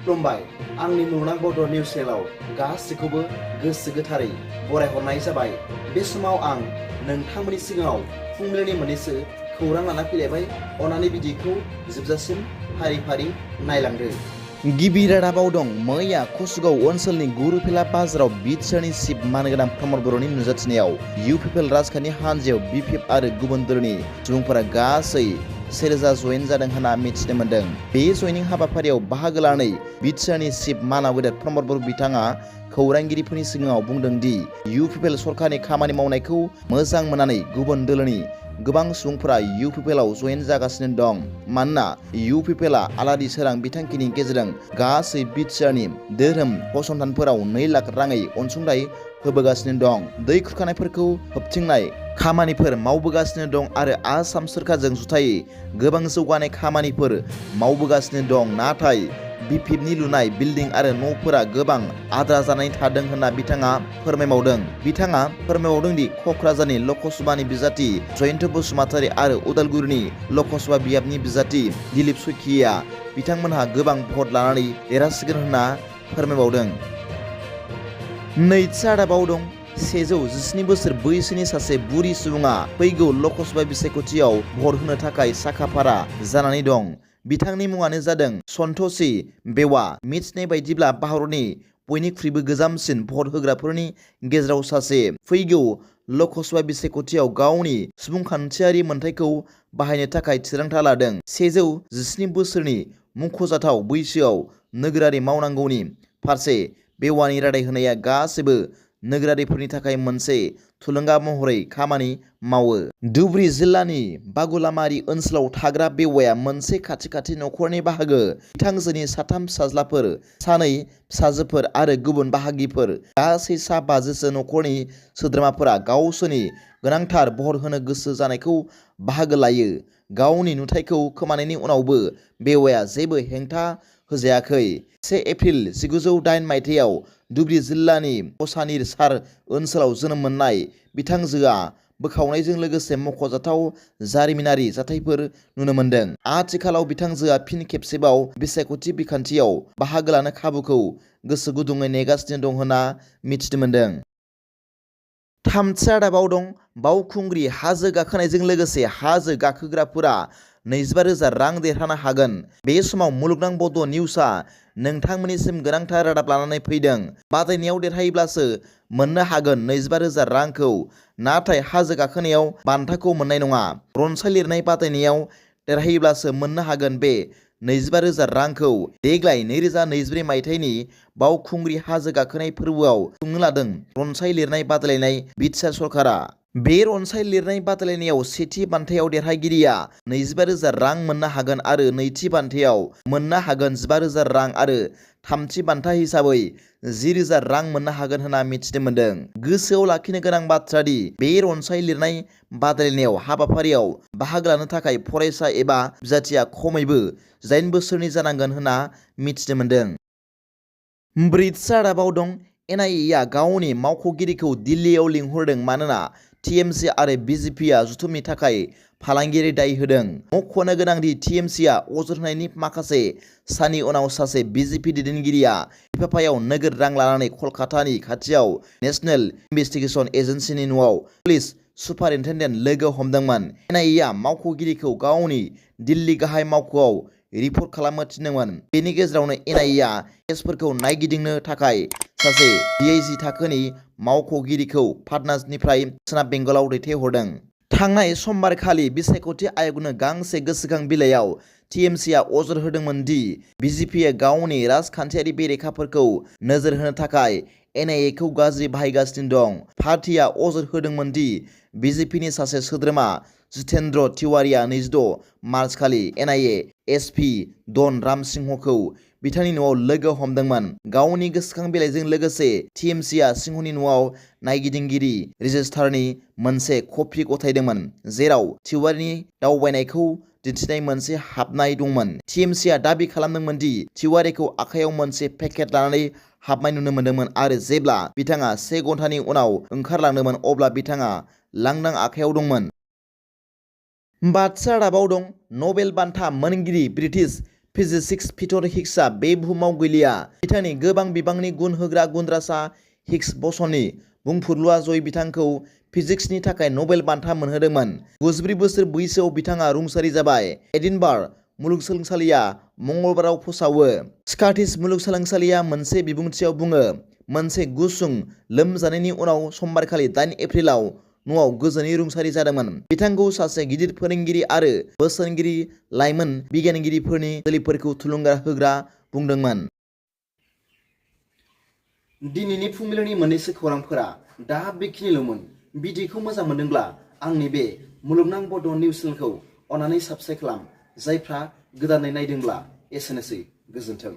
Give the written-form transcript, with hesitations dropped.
खुलुमबाय आंनि मुलुगनां बड' निउस चेनेलाव गासैखौबो गोसो गोथारै बरायहरनाय जाबाय। बे समाव आं नोंथांमोननि सिगाङाव फुंबिलिनि मोननैसो खौरां लाना फैलायबाय। अन्नानै भिडिअखौ जोबजासिम फारि फारि नायलांदो। गिबि रादाबाव दं मैया कसुगाव ओनसोलनि गुरुफेला बाजाराव बिटिआरनि चिफ मानगोनां प्रमद बर'नि नुजाथिनायाव UPPL राजखान्थि हान्जायाव BPF आरो गुबुन धोरोमनि सुबुंफोरा गासै 1000 जयेन जादों होनना मिथिनो मोन्दों। बे जयनिं हाबाफारियाव बाहागो लानानै बिटिआरनि चिफ मानगोनां प्रमद बर' बिथाङा खौरांगिरिफोरनि सिगाङाव बुंदों दि UPPL सरकारनि खामानि मावनायखौ मोजां मोननानै गुबुन दोलोनि गोबां सुबुंफोरा UPPLआव जयेन जागासिनो दं। मानोना UPPLआ आलारि सोरां बिथांखिनि गेजेरजों गासै बिटिआरनि धोरोम फसंथानफोराव 2 लाख राङै अनसुंथाइ होबोगासिनो दं। दै खुरखानायफोरखौ होबथिंनाय खामानिफोर मावबोगासिनो दं आरो आसाम सोरखारजों जुथायै गोबां जौगानाय खामानिफोर मावबोगासिनो दं। नाथाय BPFनि लुनाय बिल्डिं आरो न'फोरा गोबां आद्रा जानानै थादों होनना बिथाङा फोरमायबावदों। बिथाङा फोरमायबावदों दि क'क्राझारनि लकसभानि बिजाथि जयन्त बसुमतारी आरो उदालगुरिनि लकसभा बियाबनि बिजाथि दिलीप सयखिया बिथांमोनहा गोबां भट लानानै देरहासिगोन होनना फोरमायबावदों। नैथि रादाबाव दं 117 बोसोर बैसोनि सासे बुरि सुबुङा फैगौ लकसभा बिसायख'थियाव भट होनो थाखाय साखाफारा जानानै दं। बिथांनि मुङानो जादों सन्तोषी बेवा। मिथिनाय बायदिब्ला भारतनि बयनिख्रुइबो गोजामसिन भट होग्राफोरनि गेजेराव सासे। फैगौ लकसभा बिसायख'थियाव गावनि सुबुंखान्थियारि मोनथायखौ बाहायनो थाखाय थिरांथा लादों। 117 बोसोरनि मुंख'जाथाव बैसोआव नोगोरारि मावनांगौनि फारसे बेवानि रादाय होनाया गासैबो नोगोरारिफोरनि थाखाय मोनसे थुलुंगा महरै खामानि मावो। धुबुरी जिल्लानि बागुलामारि ओनसोलाव थाग्रा बेवाया मोनसे खाथि नखरनि बाहागो। बिथांजोनि 3 फिसाज्लाफोर, 2 फिसाजोफोर आरो गुबुन बाहागिफोर गासै 5 नखरनि सोद्रोमाफोरा गावसोरनि गोनांथार भट होनो गोसो जानायखौ बाहागो लायो। गावनि नुथायखौ खोमानायनि उनावबो बेवाया जेबो हेंथा होजायाखै। 1 एप्रिल 1908 मायथाइयाव धुबुरी जिल्लानि कसानीर सार ओनसोलाव जोनोम मोननाय बिथांजोआ बोखावनायजों लोगोसे मख'जाथाव जारिमिनारि जाथायफोर नुनो मोन्दों। आथिखालाव बिथांजोआ फिन खेबसेबाव बिसायख'थि बिखान्थियाव बाहागो लानो खाबुखौ गोसो गुदुङै नेगासिनो दं होनना मिथिनो मोन्दों। थामथि रादाबाव दं बावखुंग्रि हाजो गाखोनायजों लोगोसे हाजो गाखोग्राफोरा 25,000 रां देरहानो हागोन। बे समाव मुलुगनां बड' निउसआ नोंथांमोननिसिम गोनांथार रादाब लानानै फैदों। बादायनायाव देरहायोब्लासो मोननो हागोन 25,000 रांखौ। नाथाय हाजो गाखोनायाव बान्थाखौ मोननाय नङा। रनसाय लिरनाय बादायनायाव देरहायोब्लासो मोननो हागोन बे 25,000 रांखौ। देग्लाय 2024 मायथाइनि बावखुंग्रि हाजो गाखोनाय फोरबोआव खुंनो लादों रनसाय लिरनाय बादायलायनाय बिटिआर सरकारा। बे रनसाय लिरनाय बादायलायनायाव सेथि बान्थायाव देरहागिरिया 25,000 रां मोननो हागोन आरो नैथि बान्थायाव मोननो हागोन 15,000 रां आरो थामथि बान्था हिसाबै 10,000 रां मोननो हागोन होनना मिथिनो मोन्दों। गोसोआव लाखिनो गोनां बाथ्रा दि बे रनसाय लिरनाय बादायलायनायाव हाबाफारियाव बाहागो लानो थाखाय फरायसा एबा बिजाथिया खमैबो 8 बोसोरनि जानांगोन होनना मिथिनो मोन्दों। ब्रैथि रादाबाव दं NIA गावनि मावख'गिरिखौ दिल्लीयाव लिंहरदों मानोना TMC आरो BJPआ जथुमनि थाखाय फालांगियारि दाय होदों। मख'नो गोनांदि TMCआ अजद होनायनि माखासे साननि उनाव सासे BJP दैदेनगिरिया एफायाव नोगोद रां लानानै कलकातानि खाथियाव नेशनेल इनभेस्टिगेशन एजेन्सिनि न'आव पुलिस सुपारिनटेन्डेन्ट लोगो हमदोंमोन। NIA मावख'गिरिखौ गावनि दिल्ली गाहाय मावख'आव रिपर्ट खालामनो थिनदोंमोन। बेनि गेजेरावनो NIA केसफोरखौ नायगिदिंनो थाखाय सासे DIG थाखोनि मावख'गिरिखौ पाटनानिफ्राय सोनाब बेंगलाव दैथायहरदों। थांनाय समबारखालि बिसायख'थि आय'गनो गांसे गोसोखां बिलाइयाव TMCआ अजद होदोंमोन दि BJPआ गावनि राजखान्थियारि बेरेखाफोरखौ नोजोर होनो थाखाय NIAखौ गाज्रि बाहायगासिनो दं। पार्टीआ अजद होदोंमोन दि BJPनि सासे सोद्रोमा जितेन्द्र तिवारीआ 26 मार्चखालि NIA SP डन राम सिंहखौ बिथांनि न'आव लोगो हमदोंमोन। गावनि गोसोखां बिलाइजों लोगोसे TMCआ सिंहनि न'आव नायगिदिंगिरि रेजिस्टारनि मोनसे कपि गथायदोंमोन जेराव तिवारीनि दावबायनायखौ दिन्थिनाय मोनसे हाबनाय दंमोन। TMCआ दाबि खालामदोंमोन दि तिवारीखौ आखायाव मोनसे पेकेट लानानै हाबनाय नुनो मोन्दोंमोन आरो जेब्ला बिथाङा 1 घन्टानि उनाव ओंखारलांदोंमोन अब्ला बिथाङा लांदां आखायाव दंमोन। बाथि रादाबाव दं नबेल बान्था मोनगिरि ब्रिटिश फिजिक्स फिटर हिग्सआ बे बुहुमाव गैलिया। बिथांनि गोबां बिबांनि गुन होग्रा गुनद्रासा हिग्स बसननि बुंफुरलुआ जय बिथांखौ फिजिक्सनि थाखाय नबेल बान्था मोनहोदोंमोन। 94 बोसोर बैसोआव बिथाङा रुंसारि जाबाय। एडिनबार्ग मुलुगसोलोंसालिया मंगलबाराव फोसावो। स्कटिश मुलुगसोलोंसालिया मोनसे बिबुंथियाव बुङो, मोनसे गुसुं लोमजानायनि उनाव समबारखालि 8 एप्रिलाव न'आव गोजोनै रुंसारि जादोंमोन। बिथांखौ सासे गिदिर फोरोंगिरि आरो बोसोनगिरि लाइमोन बिगियानगिरिफोरनि सोलिफोरखौ थुलुंगा होग्रा बुंदोंमोन। दिनैनि फुंबिलिनि मोननैसो खौरांफोरा दा बेखिनिल'मोन। भिडिअखौ मोजां मोनदोंब्ला आंनि बे मुलुगनां बड' निउस चेनेलखौ अन्नानै साबस्क्राइब खालाम। जायफ्रा गोदानै नायदोंब्ला एसेनोसै, गोजोन्थों।